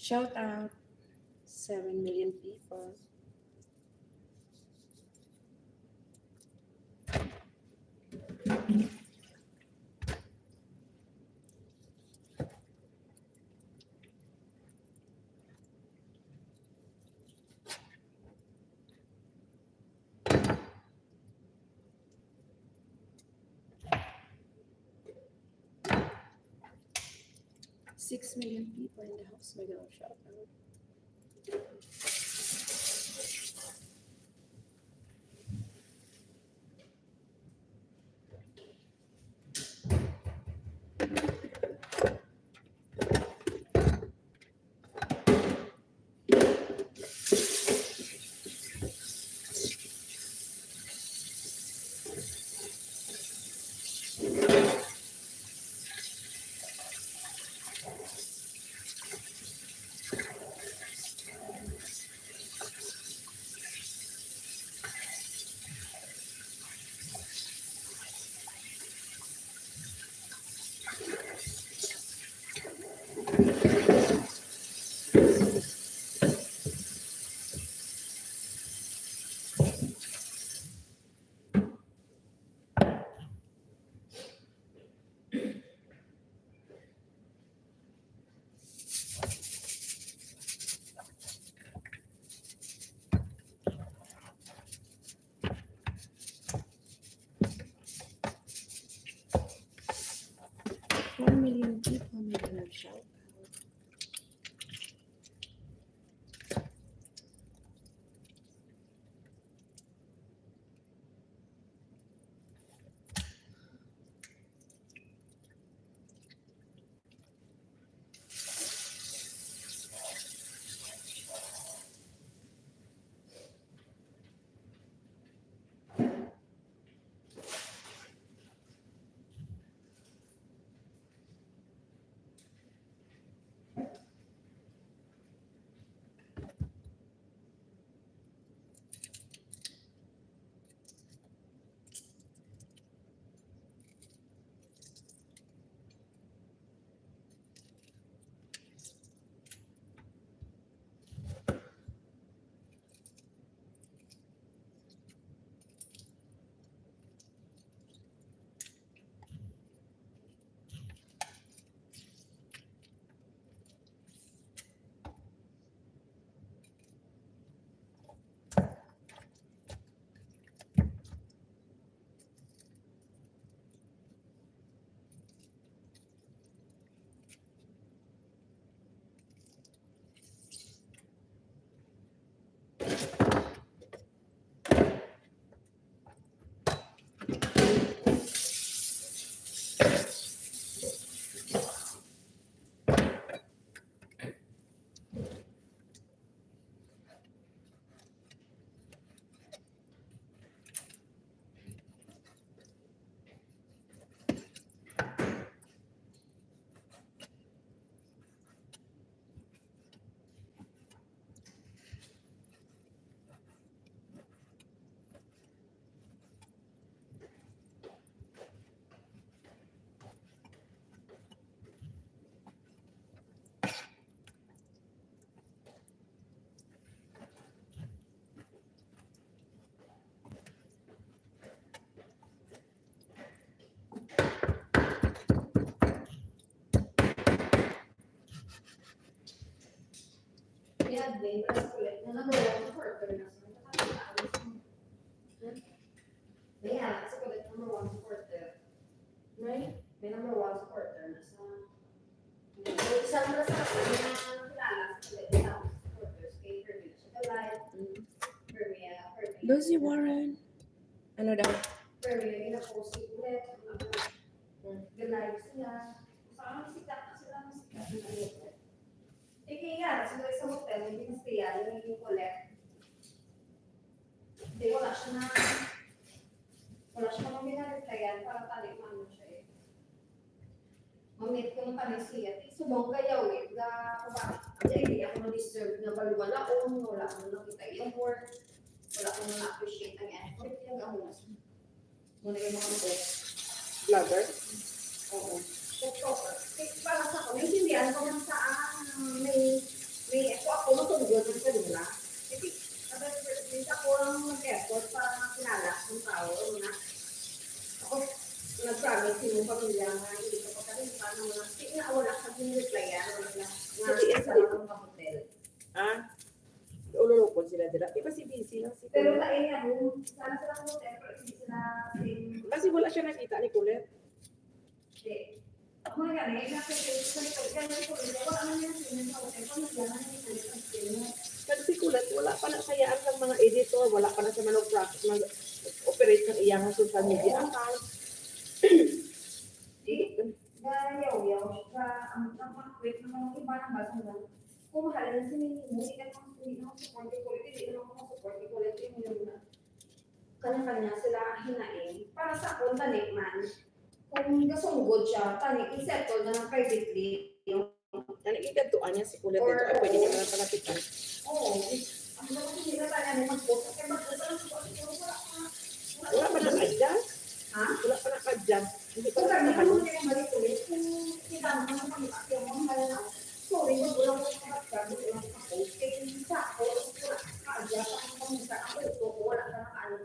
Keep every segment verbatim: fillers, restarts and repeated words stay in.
Shout out, seven million people. Six million people in the house, my God, shout out. Four million people make a shout out. Yeah, they press ko lang. Number one supporter na sa mga kapatid. Kaya, sa kulit number one supporter. Right? May number one supporter na sa, may isang na sa mga kilala sa kulit, isang supporters kay Fermina Sugarlight, Fermina, Fermina. Lucy Warren. Ano daw? Fermina, ginapost si Colette, ang mga, hmm, the live sila. Sa mga sikat na sila, mga sikat na sila. Ikingat, sila sa hotel, hindi mas kaya, yung Colette. Hindi, wala siya na, wala siya na minareplyan para tali maano siya eh. Mamit ko ng panisiyat. Subong kayaw eh. Ga, ba? Hindi, hindi ako na-deserve na balwalaon. Wala akong nakita yung work. Wala akong na-appreciate ang effort. Yung gahos. Muna yung mga book. Vlogger? Oo. TikToker. Eh, para sa ako, naintindihan ko kung saan, ah, may May ako, ako masunggod ang kanila. Kasi, sabi ko, please, ako ang nag-effort para makilala ang tao, na. Ako, nag-promise yung pamilya nga, hindi ko pagkalimpan ng mga, kasi nga, wala kami replyan, wala na, nga, Sa T S sa D. Mga hotel. Ah? Ululukod sila dira. Di ba si busy lang si Pero Kuya? Lain nga, no? Sana sila ang hotel, pero hindi sila same. Kasi wala siya nakita ni Colette. Hindi. Ang mga gani, nasa Facebook, sa likod, kaya may kulay, wala man yung sino sa hotel, kung hindi naman yung kulay, ang sino. Kag si Colette, wala pa na siya ang mga editor, wala pa na siya manag-, mag-operate ng iyang social media account. Di, gayaw-yaw siya, ang, ang mga kwet ng mga iba ng basa na, kung mahalin si Nini mo, hindi na mo, hindi na mo support yung kulay, hindi na mo support yung kulay, hindi mo na. Kanya-kanya sila hinaing. Para sa akon, tani man, kung gasunggod siya, tani, i-settle na lang privately yung Ano, ikadtuan niya si Kuya Or Tito? Ay, pwede niya pala palapitan. Oo. Ang dapat hindi na tayo, ano, mag-post. Kaya mag-post lang siguro, wala pa. Wala pa naka-adjust? Ha? Wala pa naka-adjust. Hindi pa Kung kami, naka-adjust. Ano, kaya balik ulit? Kung kita mo, ano, kami, kaya mo, wala na. Sorry, wag, wala ko sa kapatid, wala ko sa post. Kaya yung sa ako, wala ka-adjust. Ang pamisa, ang uso ko, wala ka naka-, ano,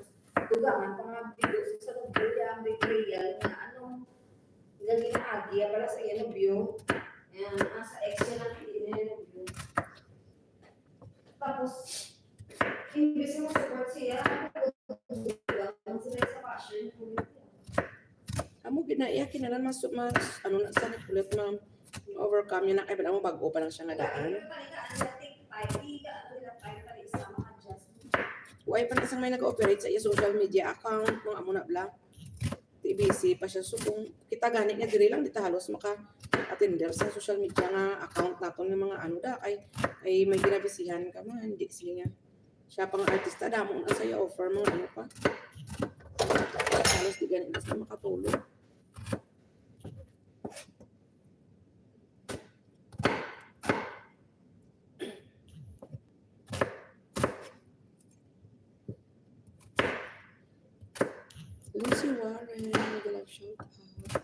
dugangan pa nga video sa nagbuya, ang betrayal na, ano, Lagi na agi, ah, para sa iya nobyo. Ayan, ah, sa ex niya lang, hindi niya nobyo. Tapos, imbes na support siya, ang sila sa fashion. Amo gid na iya kinahanglan mas, mas, ano na sa Colette, ma-overcome niya na kay amo bag-o pa lang siya nga daan. Why pa na sang may nag-operate sa iya social media account, mga amo na bla. Busy pa siya. So, kung kita gani nga diri lang, di ta halos maka-attender sa social media nga account naton nga mga ano da, ay, ay may ginabisihan ka man, di, sige nga. Siya pa nga artista, damo na sa iya offer, mga ano pa. Halos di gani na sila makatulog. Lucy Warren, mega love shout out.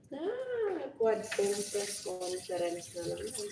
Ah, quad phone press conference na naman.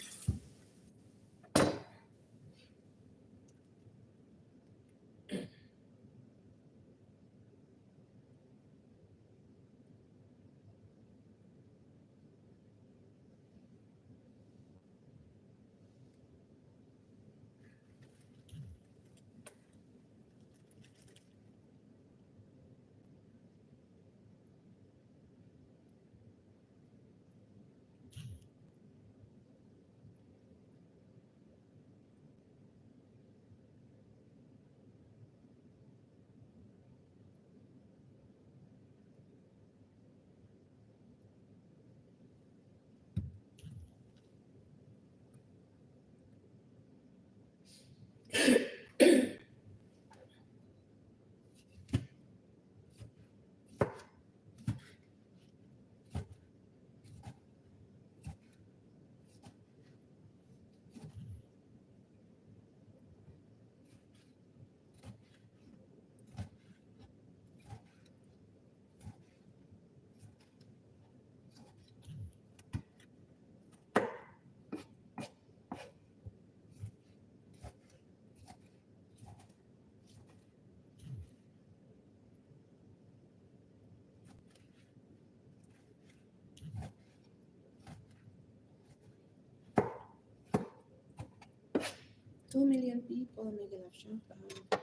Two million people, mega love shout out.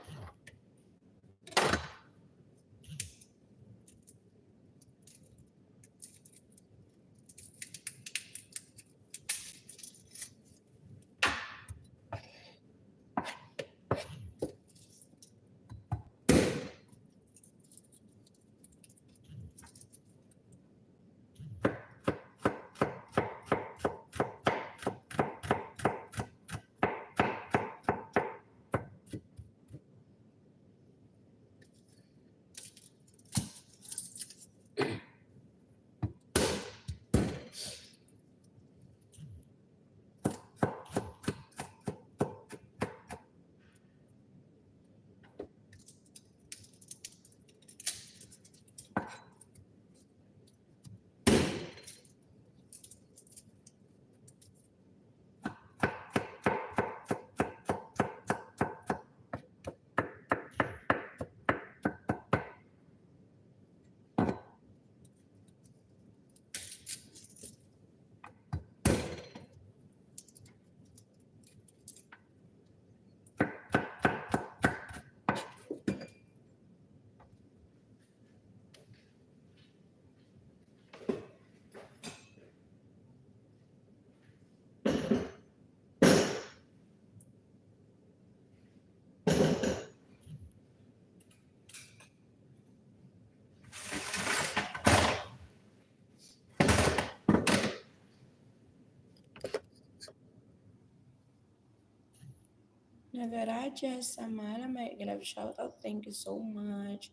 Nagaraja Samara, my love, shout out. Thank you so much.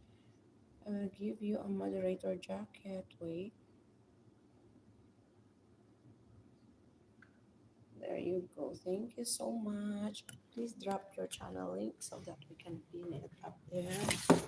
I will give you a moderator jacket. Wait. There you go. Thank you so much. Please drop your channel link so that we can pin it up there.